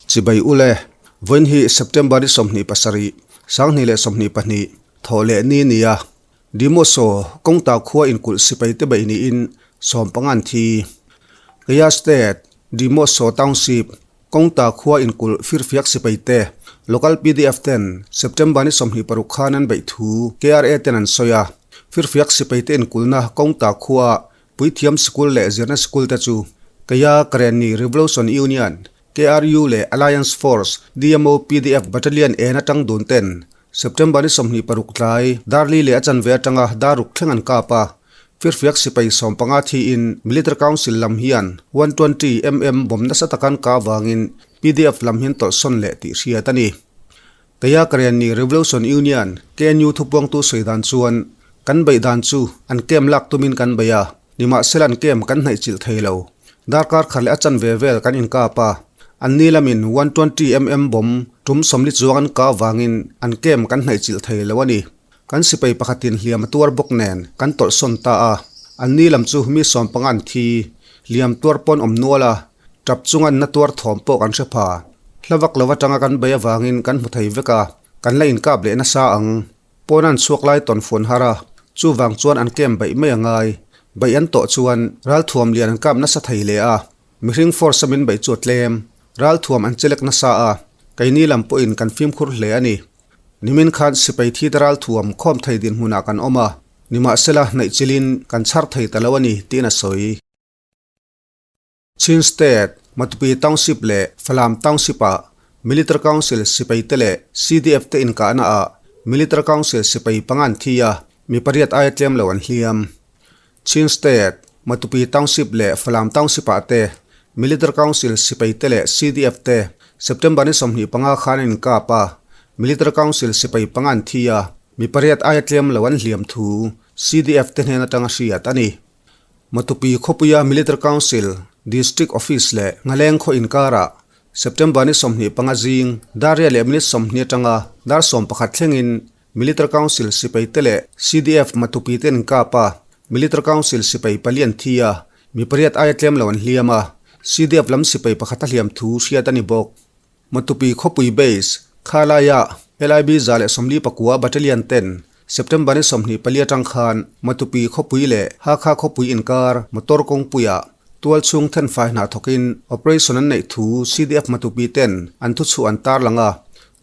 Chibai ule, vawiin hi September ni 27, 2022, thawh leh ni nia Dimoso kawngta khua inkulh sipai te beih niin sawmpangan thi. Kaya State, Dimoso Township, kawngta khua inkulh firfiak sipai te Local pdf ten September ni 26 khan an beih thu KRA ten an sawi a. Firfiak sipai te inkulhna kawngta khua Puithiam Sikul leh Zirna Sikul te chu Kaya Karenni Revolution Union, KRU, leh Alliance Force, DMO pdf Battalion en atang dun ten September ni 26 tlai Darli leh a chanve atanga Daruk thleng an kap a. Firfiak sipai 15 thiin Military Council lam hian 120 mm bomb nasa taka an kah avangin pdf lam hian tawlhsawn leh tih hriat a ni. Kaya Karenni Revolution Union, KNU, thupuangtu sawi dan chuan, Kan beih dan chu an kem lak tumin kan bei a, nimahsela an kem kan hnaih chilh thei lo. Darkar khat leh a chanve vel kan inkap a, an ni lamin 120 mm bomb tum 40 chuang an kah avangin an kem kan hnaih chilh thei lo a ni. Kan sipai pakhatin hliam a tuar bawk nen kan tawlhsawn ta a, an ni lam chu mi 15 an thi, hliam tuar pawn awm nual a, Tap chunga na tuar thawm pawh kan hre pha. Hla vak lo atanga kan bei avangin kan hmu thei vek a, kan la inkap leh nasa ang. Pawn an chhuak lai tawn fuan har a, chuvang chuan an kem baih mai a ngai. Baih an tawh chuan ralthuam lian an kap nasa thei leh a, mihring force a min baih chu a tlem. Ralthuam an chelek nasa a, keini lam pawhin kan fimkhur hle a ni. Nimin khan sipai thi te ralthuam khawm thei dinhmunah kan awm a, nimahsela hnaih chilin kan chhar thei ta lo a ni, tiin a sawi. Chin State, Matupi Township leh Falam Township-ah Military Council sipaite leh CDF te inkahnaah Military Council sipai panga an thi a, mi pariat aia tlem lo an hliam. Chin State, Matupi Township leh Falam Township-ah te Military Council sipaite leh CDF te September ni 25 khan an inkap a, Military Council sipai panga an thi a, mi pariat aia tlem lo an hliam thu CDF te hnen atanga hriat a ni. Matupi khawpuia Military Council, District Office leh Ngaleng khaw inkarah September ni 25 zing dar riat leh minute 20 atanga dar 11 thlengin Military Council sipaite leh CDF Matupi te an inkap a, Military Council sipai pali an thi a, mi pariat aia tlem lo an hliam a, CDF lam sipai pakhat a hliam thu hriat a ni bawk. Matupi khawpui base, Khalaia LIB 149 Battalion ten September ni 24 atang khan Matupi khawpui leh Hakha khawpui inkar motor kawngpuiah tual chhung thenfai hna thawkin operation an neih thu CDF Matupi ten an thuchhuah an tarlang a.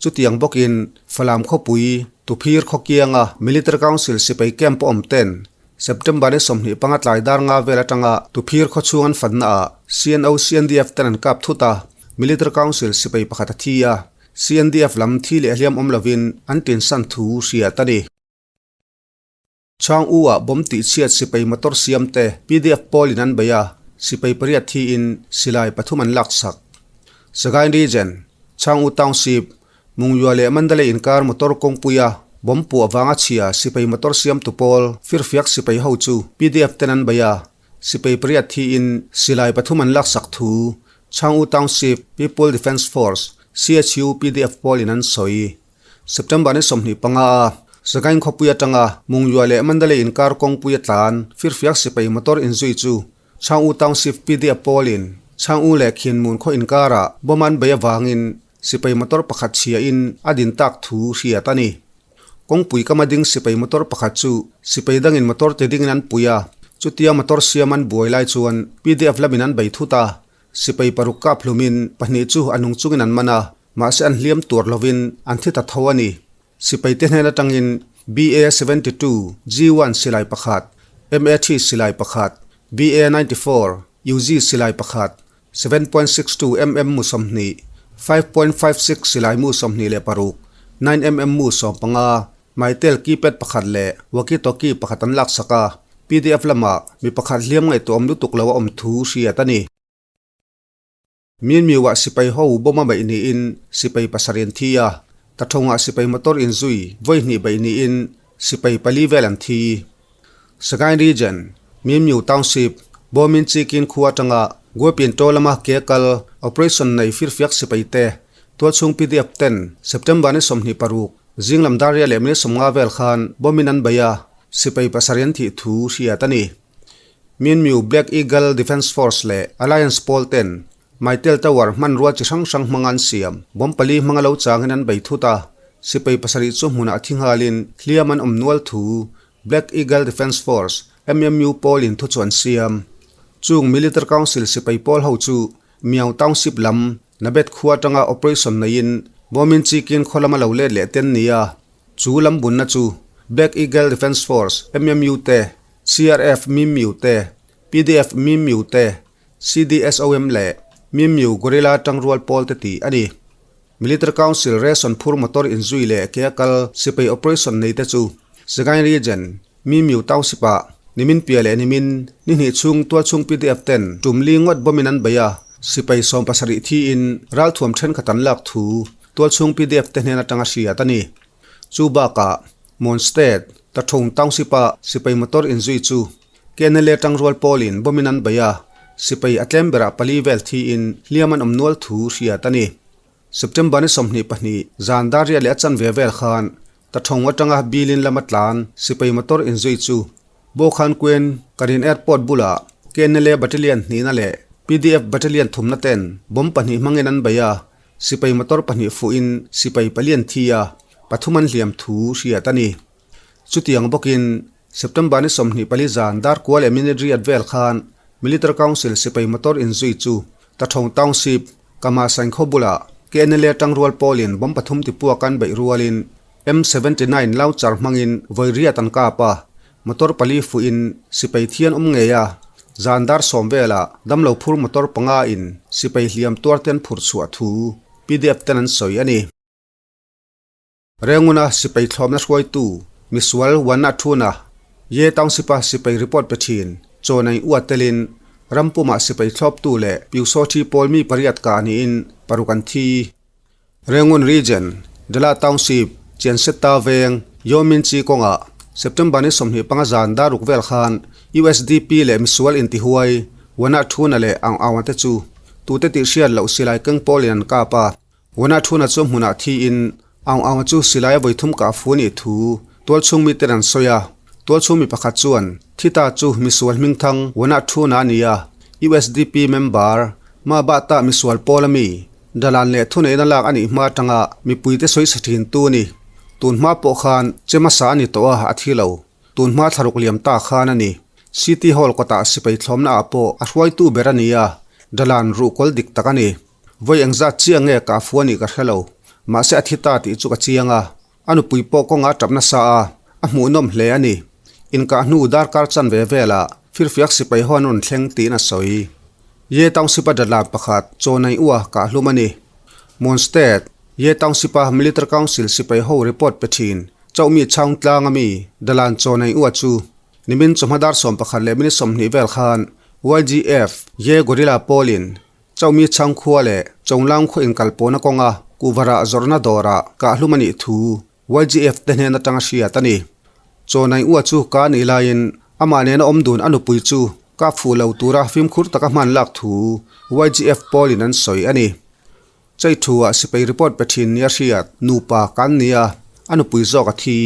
Chutiang bawkin Falam khawpui Tuphir khawkianga Military Council sipai camp awm ten September ni 25 tlai dar nga vel atanga Tuphir khaw chhung an fanna ah CNO CNDF ten an kap thut a, Military Council sipai pakhat a thi a, CNDF lam thi leh hliam awm lovin an tinsan thu hriat a ni. Chhang U ah bomb tih chhiat sipai motor siam te pdf pawl in an bei a, sipai pariat thi in silai pathum an lak sak. Sagaing Region, Chhang U Township, Mungyua leh Mandalay inkar motor kawngpuia bomb puah vanga chhia sipai motor siamtu pawl firfiak sipai ho chu pdf ten an bei a, sipai pariat thiin silai pathum an laksak thu Chhang U Township People Defence Force, CHU pdf pawlin an sawi. September ni 25 a Sagaing khawpui atanga Mungyua leh Mandalay inkar kawngpuia tlan firfiak sipai motor inzui chu Chhang U Township pdf pawlin Chhang U leh Khinmun khaw inkarah bomb an bei avangin Sipai motor pakhat chhiahin a din tak thu hriat a ni. Kawngpui kama ding sipai motor pakhat chu sipai dangin motor ti dingin an pui a, chutia motor siam an buai lai chuan pdf lamin an bei thut a, sipai paruk kap hlumin pahnih chu a nung chungin an man a, mahse an hliam tuar lovin an thi ta tho a ni. Sipai te hnen atangin BA 72 G1 silai pakhat, MAT silai pakhat, BA 94 UZ silai pakhat, 7.62 mm mu 20, 5.56 silai mu 26, 9 mm mu 15, Mytel keypad pakhat leh walkie talkie pakhat an laksak a, pdf lamah mi pakhat hliam ngaihtuah awm lutuk lo a awm thu hriat a ni. Minmiuah sipai ho bawm a baih niin sipai pasarih an thi a, Tathawngah sipai motor inzui vawi hnih baih niin sipai pali vel an thi. Sagaing Region, Minmiu Township, Bawmin Chikin khua atanga Guapin to lama ke kal operation nei firfiak sipai te tualchhung pdf ten September ni 26 zinglam dar riat leh minute 50 vel khan bawmin an bei a, sipai pasarih an thih thu hriat a ni. Minmiu Black Eagle Defence Force leh Alliance pawl ten Mytel Tower hmanrua chi hrang hrang hmanga an siam. Bomb pali hmanga lo changin an bei thut a, sipai pasarih chu hmunah thi nghalin hliam an awm nual thu Black Eagle Defence Force, MMU pawlin thu chu an siam. Chung Military Council sipai pawl ho chu Miao Township lam Nabet khua atanga operation neiin Bomin Chikin khaw lama lo let leh ten nia. Chu lam bunna chu Black Eagle Defence Force, MMU te, CRF Mimmiu te, PDF Mimmiu te, CDSOM leh Mimmiu Guerrilla tangrual pawl te tih a ni. Military Council ration phur motor inzui leh ke a kal sipai operation nei te chu Sagaing Region, Mimmiu Township ah nimin piah leh nimin ni hnih chhung tualchhung PDF ten tum li ngawt bawmin an bei a, sipai 70 thiin ralthuam thenkhat an lak thu tualchhung PDF te hnen atanga hriat a ni. Chu bakah Mon State, Tathong Township ah sipai motor inzui chu KNLA tangrual pawlin bawmin an bei a, sipai a tlem berah pali vel thiin hliam an awm nual thu hriat a ni. September ni 22 zan dar riat leh a chanve vel khan Tathong atanga Bilin lama tlan sipai motor inzui chu Bawkhan Kuen Karin Airport bulah KNLA Battalion hnihna leh PDF Battalion thumna ten bomb pahnih hmangin an bei a, sipai motor pahnih fuhin sipai pali an thi a, pathum an hliam thu hriat a ni. Chutiang bawkin September ni 24 zan dar kua leh minute riat vel khan Military Council sipai motor inzui chu Tathong Township, Kama Saingkhaw bulah KNLA tangrual pawlin bomb pathum tipuak an beih rualin M 79 launcher hmangin vawi riat an kap a, motor pali fuhin sipai thian awm ngei a, zan dar sawm velah damlo phur motor panga in sipai hliam tuar te an phurh chhuah thu PDF ten an sawi a ni. Renguna sipai thlawmna hruaitu misual Wana Thuna, Ye Township-a sipai report pe thin Chawnei Ua telin rampumah sipai thlawptu leh Pyusawthi pawl mi pariat kah niin paruk an thi. Rengun Region, Dala Township, Chiansetta veng, Yominchi kawngah September ni 25 zan daruk vel khan usdp leh misual intihuai Wana Thuna leh Ang Aua te chu tute tih hriat loh silai keng pawlin an kap a. Wana Thuna chu hmunah thiin Ang Aua chu silai a vawi thum kah fu anih thu tualchhung miten an sawi a. Tualchhung mi pakhat chuan thi ta chu misual hmingthang Wana Thuna a ni a, usdp member Ma Ba Ta misual pawl a mi Dalan leh thuneihna lak a nih hma atanga mipuite sawi sa thin tu a ni. Tun hma pawh khan che hmasa a ni tawh a, a thi lo. Tun hma thlaruk liam ta khan a ni. City Hall kawtah sipai thlawmna ah pawh a hruaitu ber a ni a, Dalan ruhkawl dik tak a ni. Vawi engzat chiah nge ka fu a nih ka hre lo. Mahse a thi ta tih chu ka chiang a. A nupui pawh kawnga tap nasa a, a hmuhnawm hle a ni. Inkah hnu darkar chanve velah firfiak sipai ho an rawn thleng tiin a sawi. Ye Township-a datlan pakhat Chaw Naih Ua kah hlum a ni. Mon State, Ye Township-a Military Council sipai ho report pe thin Chauhmi Chhaung tlanga mi Dalan Chaw Naih Ua chu nimin chawhma dar 11 leh minute 20 vel khan YGF Ye Guerrilla pawlin Chauhmi Chhaung khua leh Chawnglang khaw inkalpawhna kawnga kuhvarah zawrhna dawrah kah hlum a nih thu YGF te hnen atanga hriat a ni. Chaw Naih Ua chu ka nih laiin amah nena awm dun a nupui chu kap fuh lo tura fimkhur taka hman lak thu YGF pawlin an sawi a ni. Chei thuah sipai report pe thin nia hriat nupa kan ni a, a nupui zawk a thi.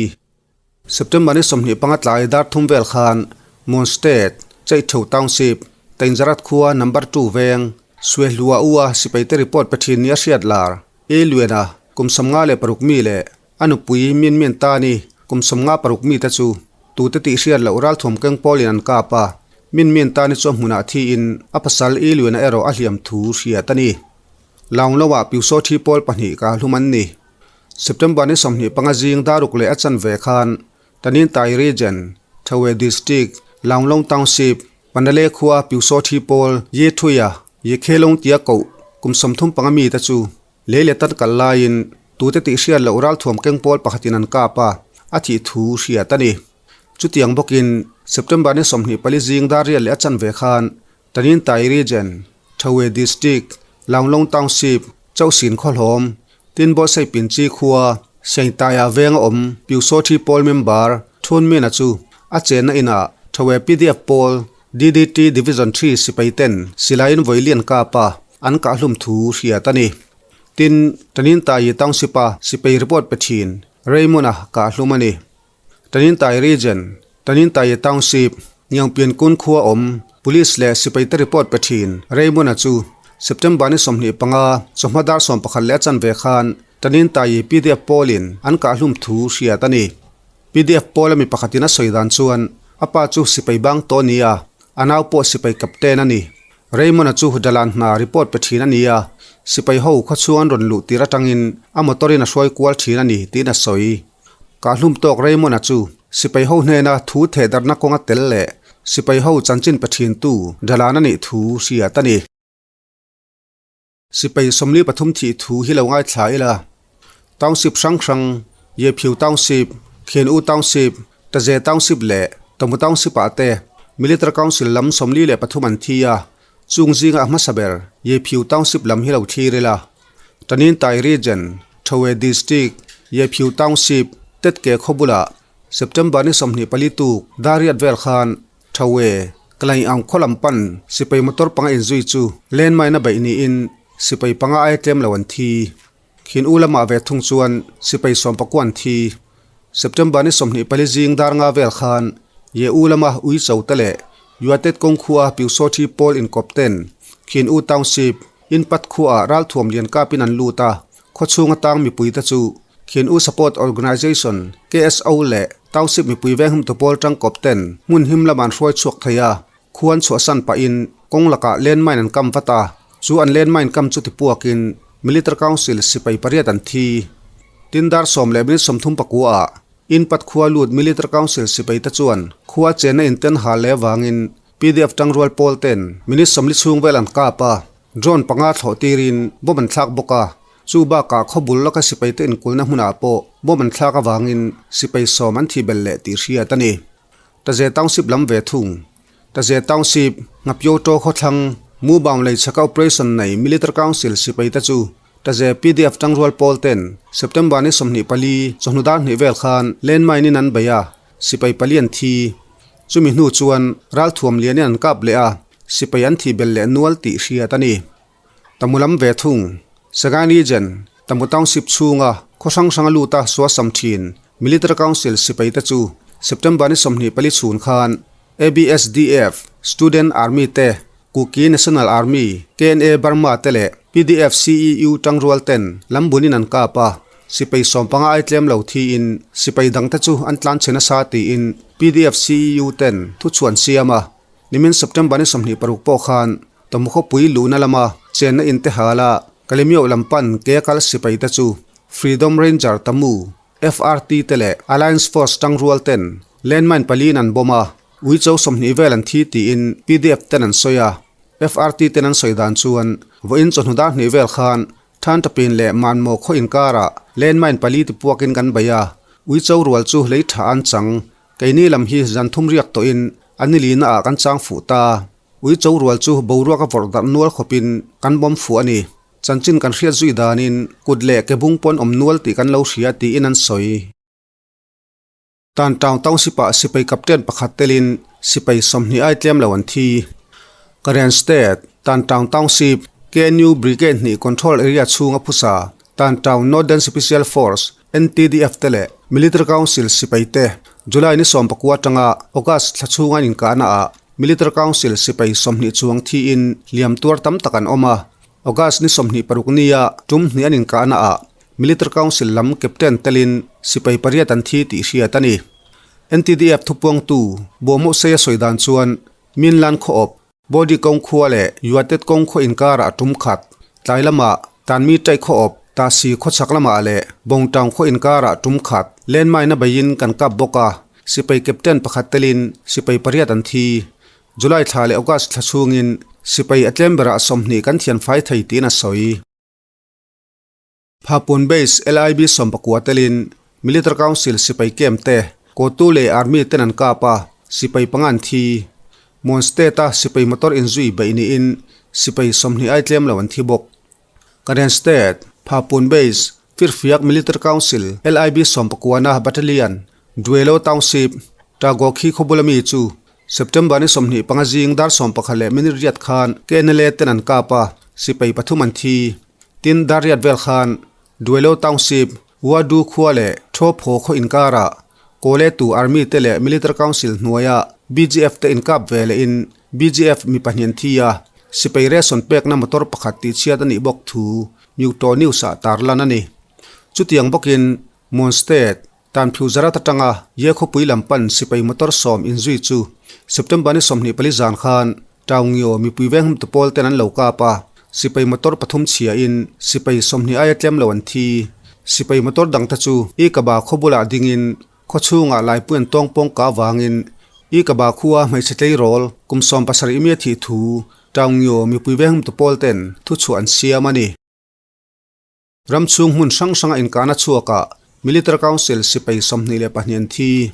September ni 25 tlai dar thum vel khan Mon State, Cheihtho Township, Tainzarat khua number two veng, Suehlua Ua sipaite report pe thin nia hriat lar. E Luena, kum 56 mi leh a nupui Min Min Tani, kum 56 mi te chu tute tih hriat loh ralthuam keng pawlin an kap a. Min Min Tani chu a hmunah thiin a pasal E Luena erawh a hliam thu hriat a ni. Laungloah Piusaw thi pawl pahnih ka hlum an ni. September ni 25 zing daruk leh a chanve khan Tanintharyi Region, Thawe District, Launglong Township, Pandalay khua Piusaw thi pawl Ye Thuia, Ye Khelong tia koh kum 35 mi te chu lei leh tan kal laiin tute tih hriat loh ralthuam keng pawl pakhatin an kap a, a thih thu hriat a ni. Chutiang bawkin September ni 24 zing dar riat leh a chanve khan Tanintharyi Region, Thawe District, Launglong Township, Chauhsin Khawhlawm, Tinbawlsei Pinchi khua, Sengtaia venga awm Piusaw thi pawl member Thun Mina chu a chenna inah Thawe PDF pawl DDT Division 3 sipai ten silaiin vawi lian kap a, an kah hlum thu hriat a ni. Tin, Tanintharyi Township-a sipai report pe thin Raymond-a kah hlum a ni. Tanintharyi Region, Tanintharyi Township, Niangpiankun khua awm Police leh sipaite report pe thin Raymond-a chu. September ni 25 chawhma dar 11 leh a chanve khan Tanintayi pdf pawlin an kahhlum thu hriat a ni. Pdf pawla mi pakhatin a sawi dan chuan a pa chu sipai bang tawh a ni a, a nau pawh sipai captain a ni. Raymond-a chu dalan hna report pe thin a ni a, sipai ho khawchhung an rawn luh tir atangin a motor in a hruai kual thin a ni tiin a sawi. Kahhlum tawk Raymond-a chu sipai ho hnena thu thehdarhna kawnga tel leh sipai ho chanchin pe thintu dalan a nih thu hriat a ni. Sipai 43 thih thu hi lo ngaithla ila. Township hrang hrang, Yephiu Township, Khian U Township, Taze Township leh Tamu Township ah te Military Council lam 43 an thi a, chung zinga a hmasa ber Yephiu Township lam hi lo thlir ila. Tanintai Region, Thowe District, Yephiu Township, Tetke khaw bulah September ni 24 tuk Dariat vel khan Thawe, Kalay ang khaw lam pan sipai motor panga inzui chu landmine a beih niin sipai panga aia tlem lo an thi. Khin u lamah ve thung chuan sipai 19 an thi. September ni 24 zing dar nga vel khan Ye u lama ui cho te leh Yuatet kawng khua Pyusawthi pawl inkawp ten Khin U Township Inpat khuaah ralthuam lian kapin an lut a, khawchhung atang mipuite chu Khin U Support Organization, KSO, leh Township mipui venghumtu pawl tangkawp ten hmun him lamah an hruai chhuak thei a, khuan chhuahsan pahin kawng lakah landmine an kam vat a, chu an landmine kam chu tipuakin Military Council sipai pariat an thi. Tin dar 10 leh minute 39 ah Inpat khua lut Military Council sipaite chuan khua chenna inten hal leh avangin Pdf tangrual pawl ten minute 40 chhung vel an kap a, drone panga thlawh tirin bomb an thlak bawk a, chu bakah khawbul laka sipai te inkulna hmunah pawh bomb an thlak avangin sipai 10 an thi belh leh tih hriat a ni. Taze Township lam ve thung. Taze Township, Ngapyoto khawthlang, Mubaung lei chhaka operation nei Military Council sipai te chu Taze pdf tangrual pawl ten September ni 24 chawhnu dar hnih vel khan landmine in an bei a, sipai pali an thi. Chumi hnu chuan ralthuam lianin an kap leh a, sipai an thih belh leh nual tih hriat a ni. Tamu lam ve thung, Sagaing Region, Tamu Township chhunga khaw hrang hranga luta suasam thin Military Council sipai te chu September ni 24 chhun khan ABSDF, Student Army te, Kuki National Army, KNA Burma te leh PDF CEU tangrual ten lambunin an kap a, sipai 15 ai tlem lo thiin sipai dang te chu an tlan chhe nasa tiin PDF CEU ten thuchhuan siam a. Nimin September ni 26 pawh khan Tamu khawpui luhna lama chenna in te hala Kalemyo lam pan ke a kal sipai te chu Freedom Ranger Tamu, FRT te leh Alliance Force tangrual ten landmine paliin an bomb a, uicho 20 vel an thi tiin PDF ten an sawi a. FRT ten an sawi dan chuan vawiin chawhnu dar hnih vel khan Thantapin leh Manmaw khaw inkarah landmine pali ti puakin kan bei a, uicho rual chu lei tha an chang. Keini lam hi zan thum riak tawhin an ni lina ah kan chang fuh ta. Uicho rual chu boruak a vawrh darh nual khawpin kan bawm fuh a ni. Chanchin kan hriat zui danin kut leh ke bung pawn awm nual tih kan lo hria tiin an sawi. Tan Town Township ah sipai captain pakhat telin sipai 20 ai tlem lo an thi. Karen State, Tan Town Township, KNU Brigade hnih control area chhunga phusa Tan Town Northern Special Force, NTDF te leh Military Council sipai te July ni 19 atanga August thla chhunga an inkahna ah Military Council sipai 20 chuang thiin hliam tuar tam tak an awm a. August ni 26 nia tum hnih an inkahna ah Military Council lam captain telin sipai pariat an thi tih hriat a ni. NTDF thupuangtu Buahmawh Seia sawi dan chuan Minlan khaw awp, Body kawng khua leh Yuatet kawng khaw inkarah a tum khat. Tlai lamah Tanmi Tai khaw awp, Tasi khaw chhak lamah leh Bawngtang khaw inkarah a tum khat. Landmine a beiin kan kap bawk a, sipai captain pakhat telin sipai pariat an thi. July thla leh August thla chhungin sipai a tlem berah 20 kan thian fai thei tiin a sawi. Phapun Base LIB 19 telin Military Council sipai camp te Kotu leh Army ten an kap a, sipai panga an thi. Mon State a sipai motor inzui beih niin sipai 20 ai tlem lo an thi bawk. Karen State, Phapun Base, Firfiak Military Council LIB 19 na Battalion, Duelo Township, Tagokhi khawbula mi chu September ni 25 zing dar 11 leh minute riat khan KNLA ten an kap a, sipai pathum an thi. Tin dar riat vel khan Duelo Township, Wadu khua leh Tho Pho khaw inkarah Kawle tu Army te leh Military Council hnuaia BGF te inkap ve lehin BGF mi pahnih an thi a. Sipai ration pekna motor pakhat tihchhiat a nih bawk thu Myuto News ah tarlan a ni. Chutiang bawkin Mon State, Tanphiu Zarat atanga Ye khawpui lam pan sipai motor sawm inzui chu September ni 24 zan khan Taungio mipui venghum tu pawl ten an lo kap a, sipai motor pathum chhia in sipai 20 aia tlem lo an thi. Sipai motor dang te chu I Kaba khaw bulah ding in khaw chhungah laipui an tawng pawng ka avangin I Kaba khua hmeichhe tleirawl kum 17 mi a thih thu Taungio mipui venghum tu pawl ten thuchhuah an siam a ni. Ram chhung hmun hrang hranga inkahna chhuakah Military Council sipai 22 an thi.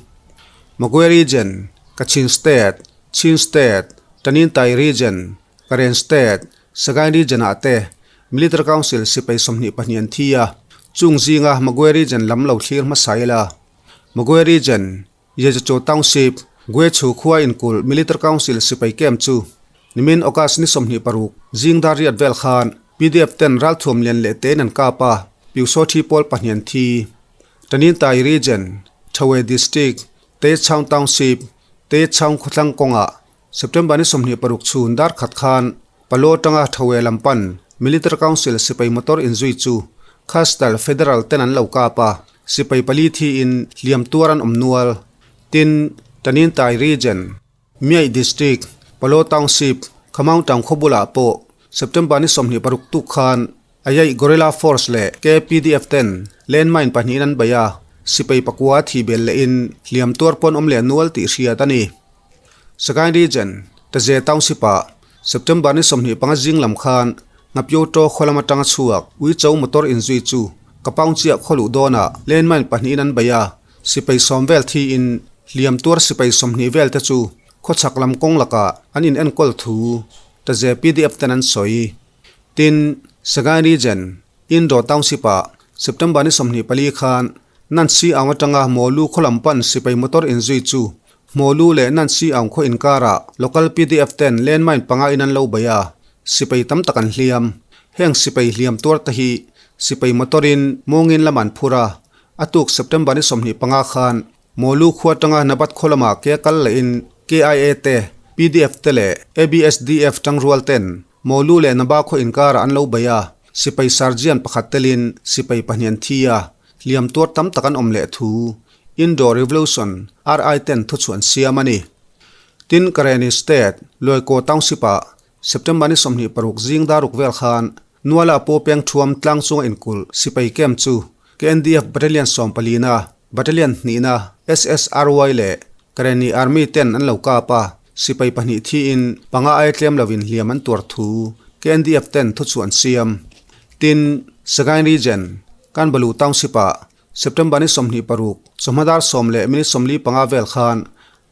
Magwe Region, Kachin State, Chin State, Tanintharyi Region, Karen State, Sagaing Region-ah te Military Council sipai 22 an thi a, chung zinga Magwe Region lam lo thlir hmasa ila. Magwe Region, Yezacho Township, Gwechu khua inkulh Military Council sipai camp chu nimin August ni 26 zing dar riat vel khan PDF ten ralthuam lian leh tein an kap a, Pyusaw thi pawl pahnih an thi. Tanintharyi Region, Thawe District, Teichhaung Township, Teichhaung khawthlang kawngah September ni 26 chhun dar khat khan Palo atanga Thawe lam pan Military Council sipai motor inzui chu Khastal Federal ten an lo kap a, sipai pali thiin hliam tuar an awm nual. Tin, Tanintharyi Region, Myaik District, Palo Township, Khamau Town khaw bulah pawh September ni 26 tuk khan Ayaih Guerrilla Force leh KPDF ten landmine pahnihin an bei a, sipai pakua thi bel lehin hliam tuar pawn awm leh nual tih hriat a ni. Sagaing Region, Taze Township-ah September ni 25 zing lam khan Ngapio To khaw lam atanga chhuak Uicho motor inzui chu Kapaung chiah khaw luh dawnah landmine pahnihin an bei a, sipai sawm vel thiin hliam tuar sipai 20 vel te chu khawchhak lam kawng lakah an inenkawl thu Taze PDF ten an sawi. Tin, Sagaing Region, Indo Township-ah September ni 24 khan Nansi Aung atanga Mawlu khaw lam pan sipai motor inzui chu Mawlu leh Nansi Aung khaw inkarah local PDF ten landmine panga in an lo bei a, sipai tam tak an hliam. Heng sipai hliam tuar te hi sipai motor-in mawngin lam an phur a, a tuk September ni 25 khan Mawlu khua atanga Nabat khaw lamah ke kal lehin KIA te, PDF te leh ABSDF tangrual ten Mawlu leh Naba khaw inkarah an lo bei a, sipai sergeant pakhat telin sipai pahnih an thi a, hliam tuar tam tak an awm leh thu Indo Revolution, RI, ten thuchhuah an siam a ni. Tin, Karenni State, Luaikaw Township-ah September ni 26 zing daruk vel khan Nuala pawh peng thuam tlang chunga inkulh sipai camp chu KNDF Battalion 14-na, Battalion hnihna, SSRY leh Karenni Army ten an lo kap a, sipai pahnih thiin panga aia tlem lovin hliam an tuar thu KNDF ten thuchhuah an siam. Tin, Sagaing Region, Kanbalu Township-ah September ni 26 chawhma dar 10 leh minute 45 vel khan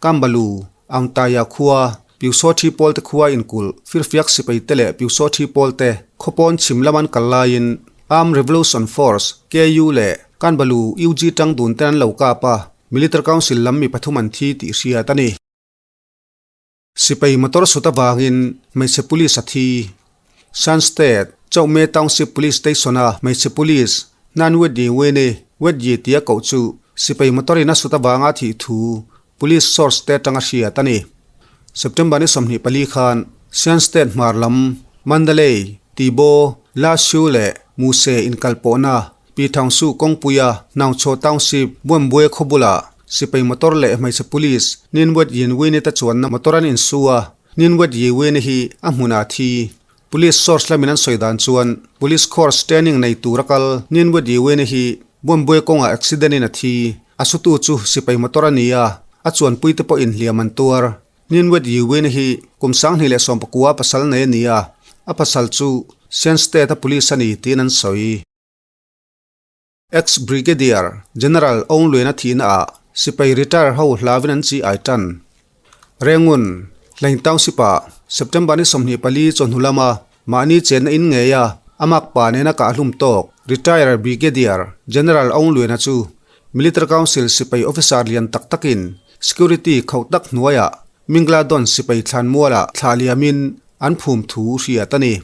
Kambalu, Aungtaya khua, Pyusaw thi pawl te khua inkulh firfiak sipai te leh Pyusaw thi pawl te khawpawn chhim lam an kal laiin Armed Revolution Force, KU, leh Kanbalu UG tang dun ten an lo kap a, Military Council lam mi pathum an thi tih hriat a ni. Sipai motor sut avangin hmeichhe police a thi. Shan State, Chauhme Township Police Station-a hmeichhe police Nan Wet Yi Wene, Wet Yi tia koh chu sipai motor in a sut avanga thih thu police source te atanga hriat a ni. September ni 24 khan Shan State hmar lam Mandalay, Tibaw, Lashio leh Muse inkalpawhna Pi Thangsu kawngpuia Naungchhaw Township Buanbue khaw bulah sipai motor leh hmeichhe police Ninwet Yinwini te chuanna motor an insu a, Ninwet Yiwini hi a hmunah thi. Police source lamin an sawi dan chuan police course training nei tur a kal Ninwet Yiwini hi Buanbue kawngah accident in a thi. A sutu chu sipai motor a ni a, a chuanpui te pawhin hliam an tuar. Ninwet Yiwini hi kum 2019 pasal nei a ni a, a pasal chu Shan State a police a ni tiin an sawi. Ex-Brigadier General Aung Lwin a thihna ah sipai retire ho hlavin an chi ai tan. Rengun, Hlaing Township ah September ni 24 chawhnu lama mahni chenna in ngei a amak pa nena kah hlum tawk Retire Brigadier General Aung Lwin a chu Military Council sipai officer lian tak takin security khauh tak hnuaiah Mingladon sipai thlan mualah thlah liamin an phum thu hriat a ni.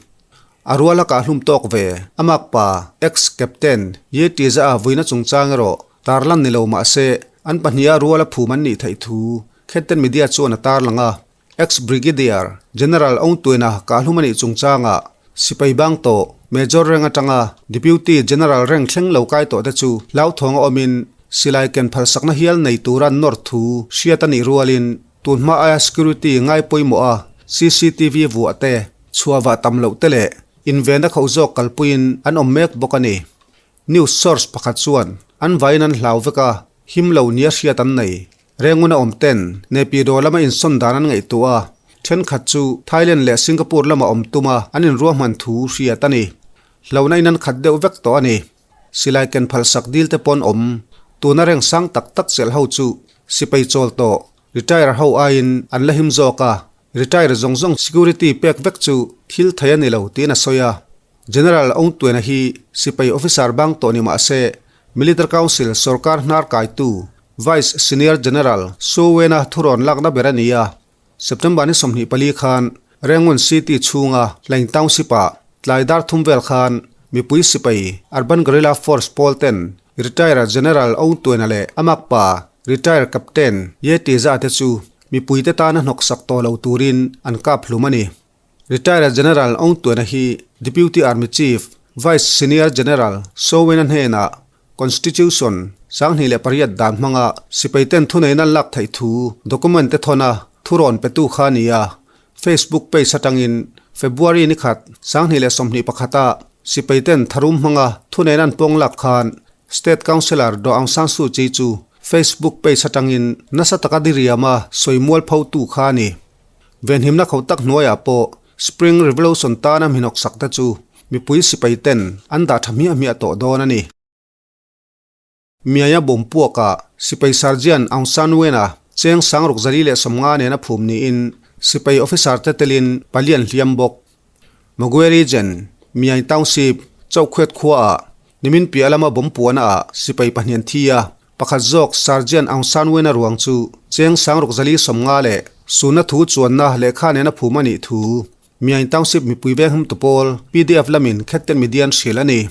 A ruala kah hlum tawk ve, amak pa, ex-captain, Ye Tiza a vuina chungchang erawh tarlan ni lo mah se, an pahniha ruala phum an nih theih thu Khetten Media chuan a tarlang a. Ex-Brigadier General Aung Tuena kahhlum a nih chungchangah sipai bang tawh Major rank atanga Deputy General rank thleng lo kai tawh te chu hlauthawng a awmin silai ken phalsakna hial nei tura an nawr thu hriat a nih rualin tunhma aia security ngai pawimawh a cctv vuah te, chhuahvah tam loh te leh invenna khauh zawk kalpuiin an awm mek bawk a ni. News source pakhat chuan an vaiin an hlau vek a, him lo nia hriat an nei. Renguna awm ten Naypyidaw lama insawn dan an ngaihtuah a, thenkhat chu Thailand leh Singapore lama awm tuma an inruahman thu hriat a ni. Hlauhna in an khat deuh vek tawh a ni. Silai ken phalsak dil te pawn awm. Tuna reng sang tak tak chelh ho chu sipai chawl tawh, retire ho aiin an la him zawk a, retire zawng zawng security pek vek chu thil thei a ni lo tiin a sawi a. General Aung Tuena hi sipai officer bang tawh ni mah se Military Council sorkar hnar kaitu Vice Senior General Su Wen-a thurawn lakna ber a ni a. September ni 24 khan Rangoon City chhunga Hlaing Township-ah tlai dar thum vel khan mipui sipai Urban Guerrilla Force pawl ten Retired General Aung Tuena leh a makpa Retired Captain Ye Tiza te chu mipuite tana hnawksak tawh lo turin an kap hlum a ni. Retired General Aung Tuena hi Deputy Army Chief Vice Senior General Soe Win-a hnenah Constitution 2008 dan hmanga sipai ten thuneihna an lak theih thu document te thawn a thurawn petu kha a ni a. Facebook page atangin February ni khat 2021 ah sipai ten tharum hmanga thuneihna an pawng lak khan State Councillor Daw Aung San Suu Kyi chu Facebook page atangin nasa taka diriama sawi mual pho tu kha a ni. Venhimna kho tak hnuaiah pawh Spring Revolution tana hminawk sak te chu mipui sipai ten an dah tha hmiah hmiah tawh dawn a ni. Miaia bawm puakah sipai Sergeant Aung San Win-a cheng 6450 nena phum niin sipai officer te telin pali an hliam bawk. Magwe Region, Myaing Township, Chauhkhuet khuaah nimin piah lama bawm puahnaah sipai pahnih an thi a, Pakhat zawk Sergeant Aung San Win-a ruang chu cheng 6050 leh sunna thu chuanna lehkha nena phum a nih thu Myaing Township mipui veng humtu pawl PDF lamin Khetten Media an hrilh a ni.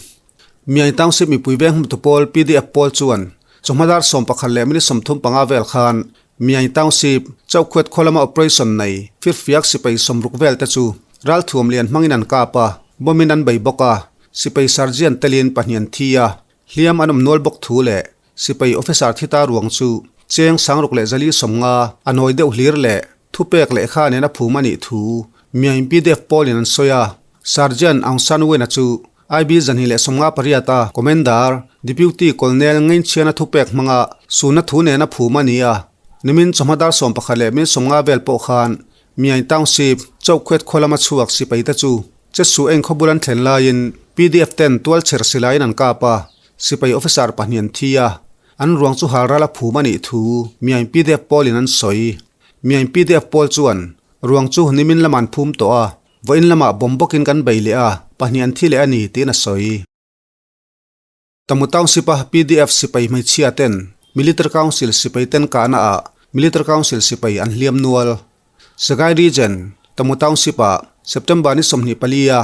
Myaing Township mipui veng humtu pawl PDF pawl chuan chawhma dar 11 leh minute 35 vel khan Myaing Township Chauhkhuat khaw lama operation nei firfiak sipai 60 vel te chu ralthuam lian hmangin an kap a, bomb in an bei bawk a, sipai sergeant telin pahnih an thi a. Hliam an awm nual bawk thu leh sipai officer thi ta ruang chu cheng 6150 a nawi deuh hlir leh thupek lehkha nena phum a nih thu Myaing PDF pawlin an sawi a. Sergeant Aung San Win-a chu IB 258 a Commander, Deputy Colonel Ngeinchhiana thupek hmanga sunna thu nena phum a ni a. Nimin chawhma dar 11 leh min 50 vel pawh khan Myaing Township, Chauhkhuet khaw lama chhuak sipai te chu Chesu eng khaw bul an thlen laiin PDF ten tual chher silaiin an kap a, sipai officer pahnih an thi a, an ruang chu hal ral a phum a nih thu Myaing PDF pawlin an sawi. Myaing PDF pawl chuan ruang chu nimin lamah an phum tawh a, vawiin lamah bomb bawkin kan bei leh a, pahnih an thi leh a ni tiin a sawi. Tamu Township-a PDF sipai hmeichhia ten Military Council sipai ten kahna ah Military Council sipai an hliam nual. Sagaing Region, Tamu Township-ah September ni 24 a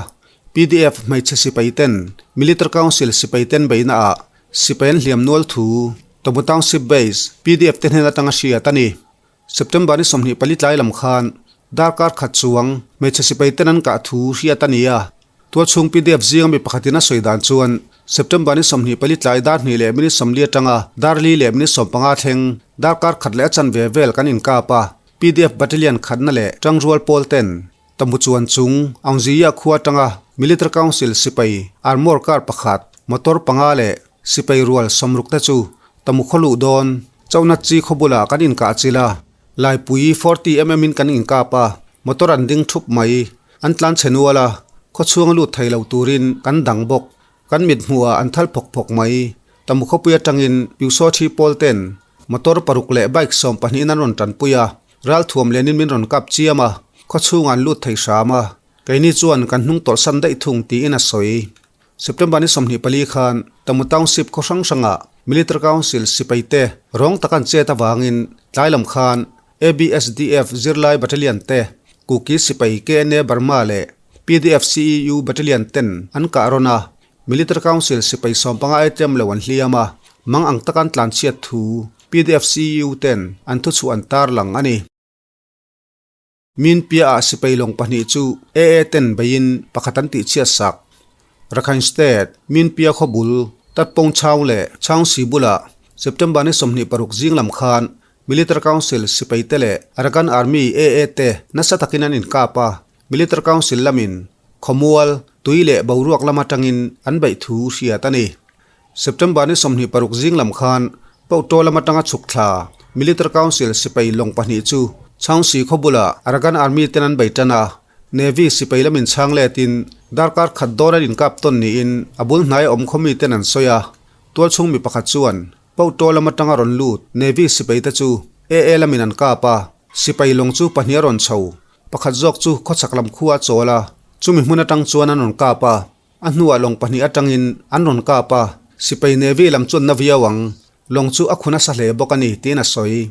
PDF hmeichhe sipai ten Military Council sipai ten beihna ah sipai an hliam nual thu Tamu Township base PDF te hnen atanga hriat a ni. September ni 24 tlai lam khan darkar khat chuang hmeichhe sipai ten an kah thu hriat a ni a. Tualchhung PDF zinga mi pakhatin a sawi dan chuan September ni 24 tlai dar hnih leh minute 40 atanga dar li leh minute 15 thleng darkar khat leh a chanve vel kan inkap a, PDF battalion khatna leh tangrual pawl ten Tamu chuan chung Aungziya khua atanga Military Council sipai armour car pakhat, motor panga leh sipai rual 60 te chu Tamu khaw luh dawn Chauhna chi khaw bulah kan inkah chilh a, Laipui 40 mm in kan inkap a, motor an ding thup mai. An tlan chhe nual a, khaw chhunga lut thei lo turin kan dang bawk. Kan mit hmuhah an thal phawk phawk mai. Tamu khawpui atangin Piusaw thi pawl ten motor paruk leh bike 12 in an rawn tanpui a, ralthuam lianin min rawn kap chiam a, khaw chhungah an lut thei hram a. Keini chuan kan hnung tawlhsan daih thung tiin a sawi. September ni 24 khan Tamu Township khaw hrang hrangah Military Council sipai te rawng tak an chet avangin tlai lam khan ABSDF zirlai battalion te Kuki sipai KNA Burma leh PDF CEU battalion ten an kah rawn a, Military Council sipai 15 aitlem lo an hliam a, mang ang taka an tlanchhiat thu PDF CEU ten an thuchhuah an tarlang a ni. Minpia ah sipai lawng pahnih chu AA ten beiin pakhat an tihchhiat sak. Rakhine State, Minpia khawbul, Tatpawng Chhaung leh Chhaungsi bulah September ni 26 zing lam khan Military Council sipai te leh Arakan Army AA te nasa takin an inkap a, Military Council lamin khawmual, tui leh boruak lam atangin an beih thu hriat a ni. September ni 26 zing lam khan Pauhtaw lam atanga chhuk thla Military Council sipai lawng pahnih chu Chhangsi khaw bulah Arakan Army ten an bei tan a, Navy sipai lamin chhang letin darkar khat dawn an inkap tawn niin a bul hnai awm khaw mi ten an sawi a. Tualchhung mi pakhat chuan Pauhtaw lam atanga rawn lut Navy sipai te chu AA lamin an kap a, sipai lawng chu pahnih a rawn chho, pakhat zawk chu khawchhak lam khua a chawl a, chumi hmun atang chuan an rawn kap a. A hnuah lawng pahnih atangin an rawn kap a, sipai Navy lam chuan na viau ang, lawng chu a khu nasa hle bawk a ni, tiin a sawi.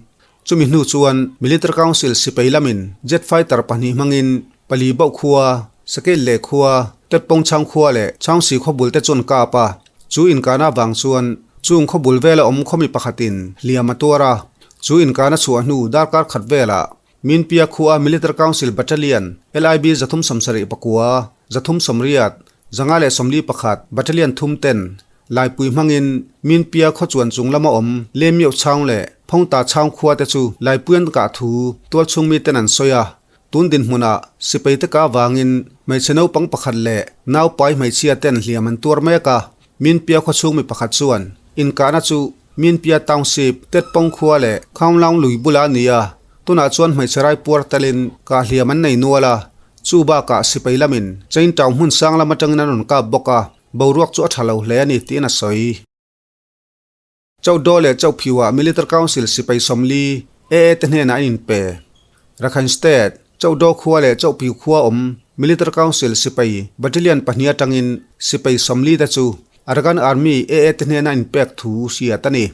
Chumi hnu chuan Military Council sipai lamin jet fighter pahnih hmangin Pali Bauh khua, Sakeil leh khua, Tetpawng Chhang khua leh Chhangsi khaw bul te chuan kap a, chu inkahna avang chuan chung khaw bul vela awm khawmi pakhatin hliam a tuar a, chu inkahna chhuah hnu darkar khat velah Minpia khua Military Council Battalion, LIB 379, 380, 141, Battalion thum ten, Laipui hmangin Minpia khaw chuan chung lama awm Lemioh chhang leh Phawngta chhang khua te chu Laipui an kah thu tualchhung mi ten an sawi a. Tun dinhmunah sipai te kah avangin hmeichhe naupang pakhat leh naupai hmeichhia ten hliam an tuar mek a. Minpia khaw chhung mi pakhat chuan inkahna chu Minpia Township, Tetpawng khua leh Khaunglaung lui bulah a ni a. Tunah chuan hmeichhe rai puar telin kah hliam an nei nual a, chu bakah sipai lamin Chain Town hmun sang lam atangin an rawn kap bawk a, boruak chu a tha lo hle a ni tiin a sawi. Chauhdaw leh Chauhphiuah Military Council sipai 40 AA te hnenah an inpe. Rakhine State, Chauhdaw khua leh Chauhphiu khua awm Military Council sipai Battalion pahnih atangin sipai 40 te chu Arakan Army AA te hnena inpek thu hriat a ni.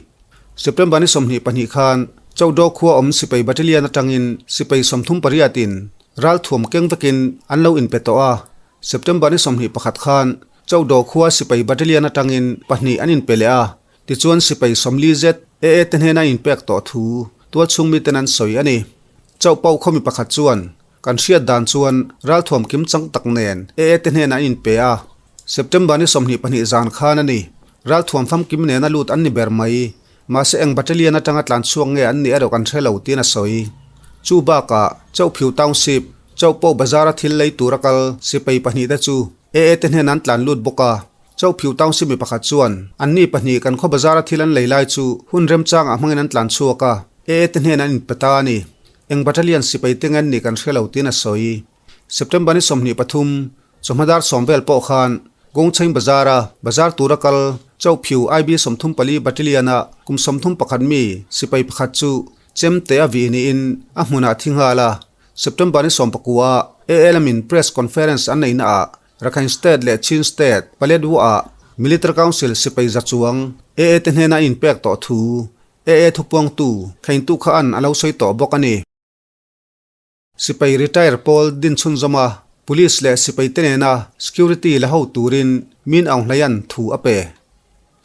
September ni 22 khan Chauhdaw khua awm sipai battalion atangin sipai 38 in ralthuam keng vekin an lo inpe tawh a. September ni 21 khan Chauhdaw khua sipai battalion atangin pahnih an inpe leh a. Tichuan sipai 40 zet AA te hnena inpek tawh thu tualchhung miten an sawi a ni. Chauhpauh khaw mi pakhat chuan Kan hriat dan chuan ralthuam kim chang tak nen AA te hnenah an inpe a, September ni 22 zan khan a ni. Ralthuam famkim nena lut an ni ber mai. Mahse eng battalion atanga tlan chhuak nge an nih erawh kan hre lo tiin a sawi. Chu bakah Chauhphiu Township, Chauhpauh Bazar-a thil lei tura kal sipai pahnih te chu AA te hnenah an tlan lut bawk a. Chauhphiu Township mi pakhat chuan anni pahnih kan khaw bazar-a thil an lei lai chu hun remchangah hmangin an tlan chhuak a, AA te hnenah an inpe ta a ni. Eng battalion sipai te nge an nih kan hre lo tiin a sawi. September ni 23, chawhma dar 10 vel pawh khan Gongcheng Bazar-a bazar tura kal Chauhphiu IB 34 Battalion-a kum 31 mi sipai pakhat chu chemte a vih niin a hmunah thi nghal a. September ni 19-a ALM-in press conference an neihnaah Rakhine State leh Chin State Paletwa-ah Military Council sipai za chuang AA te hnena a inpek tawh thu AA thupuangtu Khaintu kha an a lo sawi tawh bawk a ni. Sipai retire pawl din chhunzawm a, Police leh sipai te nena security la ho turin Min Aung Hlaing thu a pe.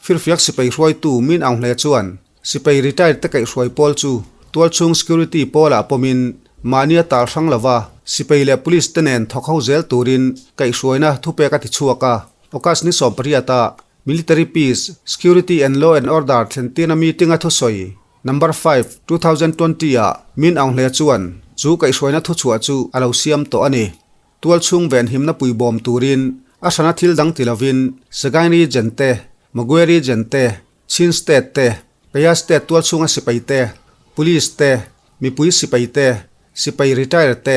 Firfiak sipai hruaitu Min Aung Hlaing chuan sipai retire te kaihhruai pawl chu tualchhung security pawlah pawmin mahni a tal hrang lova sipai leh police te nen thawk ho zel turin kaihhruaina thupek a ti chhuak a. August ni 18 ah Military Peace, Security and Law and Order thlentirna meeting a thusawi Number 5, 2020 ah Min Aung Hlaing chuan chu kaihhruaina thuchhuah chu a lo siam tawh a ni. Tualchhung ven himna pui bawm turin a hrana thil dang ti lovin Sagaing Region te, Magway Region te, Chin State te, Kaya State tualchhunga sipai te, Police te, mipui sipai te, sipai retire te,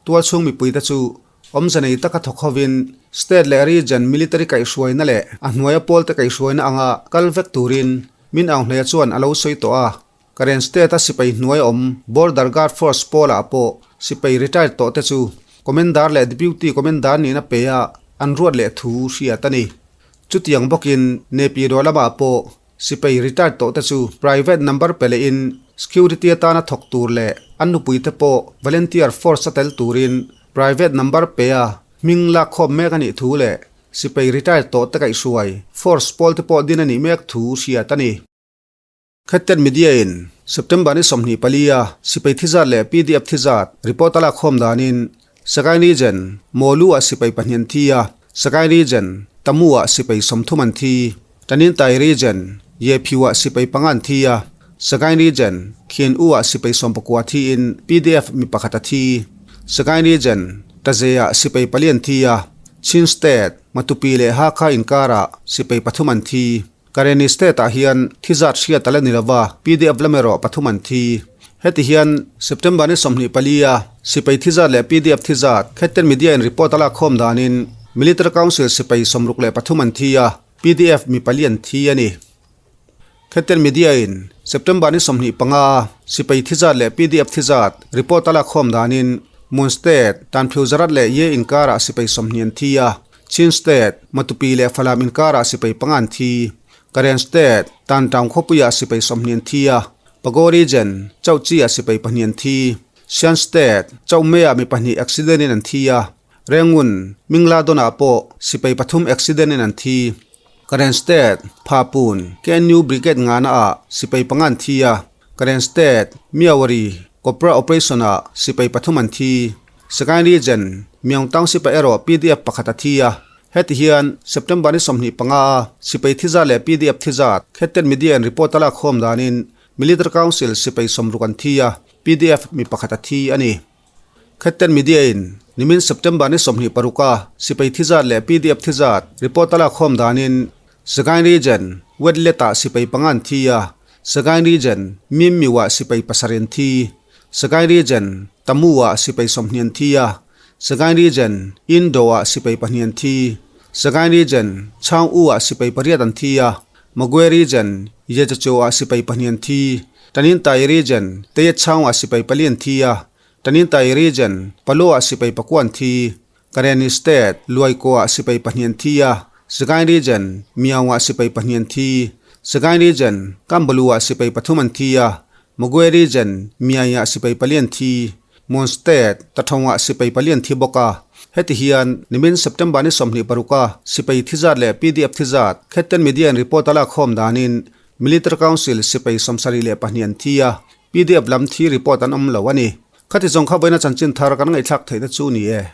tualchhung mipui te chu awmze nei taka thawk hovin State leh Region military kaihhruaina leh a hnuaia pawlte kaihhruaina anga kal vek turin Min Aung Hlaing chuan a lo sawi tawh a. Karen State-a sipai hnuai awm Border Guard Force pawlah pawh sipai retired tawh te chu Commander leh Deputy Commander nihna pe a an ruat leh thu hriat a ni. Chutiang bawkin Naypyidaw lamah pawh sipai retired tawh te chu private number pe lehin security atana thawk tur leh an nupui te pawh volunteer force a tel turin private number pe a hming lak khawm mek a nih thu leh sipai retired tawh te kaihhruai force pawl te pawh din a nih mek thu hriat a ni. Khatten Media in September ni 24 a sipai thi zat leh pdf thi zat report a lak khawm danin Sagaing Region, Mawlu ah sipai pahnih an thi a, Sagaing Region, Tamu ah sipai 30 an thi. Tanintai Region, Yephiu ah sipai panga an thi a, Sagaing Region, Khin U ah sipai 19 thiin pdf mi pakhat a thi. Sagaing Region, Taze ah sipai pali an thi a, Chin State, Matupi leh Hakha inkarah sipai pathum an thi. Karenni State ah hian thi zat hriat a la ni lova, pdf lam erawh pathum an thi. Heti hian September ni 24 a sipai thi zat leh pdf thi zat Khatten Media in report a lak khawm danin Military Council sipai 63 an thi a, pdf mi pali an thi a ni. Khatten Media in September ni 25 a sipai thi zat leh pdf thi zat report a lak khawm danin Mon State, Tanphiu Zarat leh Ye inkarah sipai 20 an thi a, Chin State, Matupi leh Falam inkarah sipai panga an thi. Karen State, Tantaung khawpuiah sipai 20 an thi a, Pago Region, Chauhchi-ah sipai pahnih an thi. Shan State, Chauhmeiah mi pahnih accident in an thi a, Rengun, Mingladon-ah pawh sipai pathum accident in an thi. Karen State, Phapun, KNU Brigade ngana-ah sipai panga an thi a, Karen State, Myawaddy, Cobra Operation-ah sipai pathum an thi. Sagaing Region, Myaung Township-ah erawh pdf pakhat a thi a. Heti hian September ni 25 a sipai thi zat leh pdf thi zat Khatten Media in report a lak khawm danin Military Council sipai 60 an thi a, pdf mi pakhat a thi a ni. Khatten Media in nimin September ni 26 a sipai thi zat leh pdf thi zat report a lak khawm danin Sagaing Region, Wetlet-ah sipai panga an thi a, Sagaing Region, Mimmiu-ah sipai pasarih an thi. Sagaing Region, Tamu-ah sipai 20 an thi a, Sagaing Region, Indo-ah sipai pahnih an thi. Sagaing Region, Chaung-U-ah sipai pariat an thi a, Magwe Region, Yechacho-ah sipai pahnih an thi. Tanintai Region, Teyetchaung-ah sipai pali an thi a, Tanintai Region, Palo-ah sipai pakua an thi. Karenni State, Luaikaw-ah sipai pahnih an thi a, Sagaing Region, Myaung-ah sipai pahnih an thi. Sagaing Region, Kambalu-ah sipai pathum an thi a, Magwe Region, Myaing-ah sipai pali an thi. Mon State, Tathawng-ah sipai pali an thi bawk a. Heti hian nimin September ni 26 a sipai thi zat leh pdf thi zat Khatten Media in report a lak khawm danin Military Council sipai 72 an thi a, pdf lam thi report an awm lo a ni. Khati zawng kha vawiina chanchin thar kan ngaihthlak theihna chu ni e.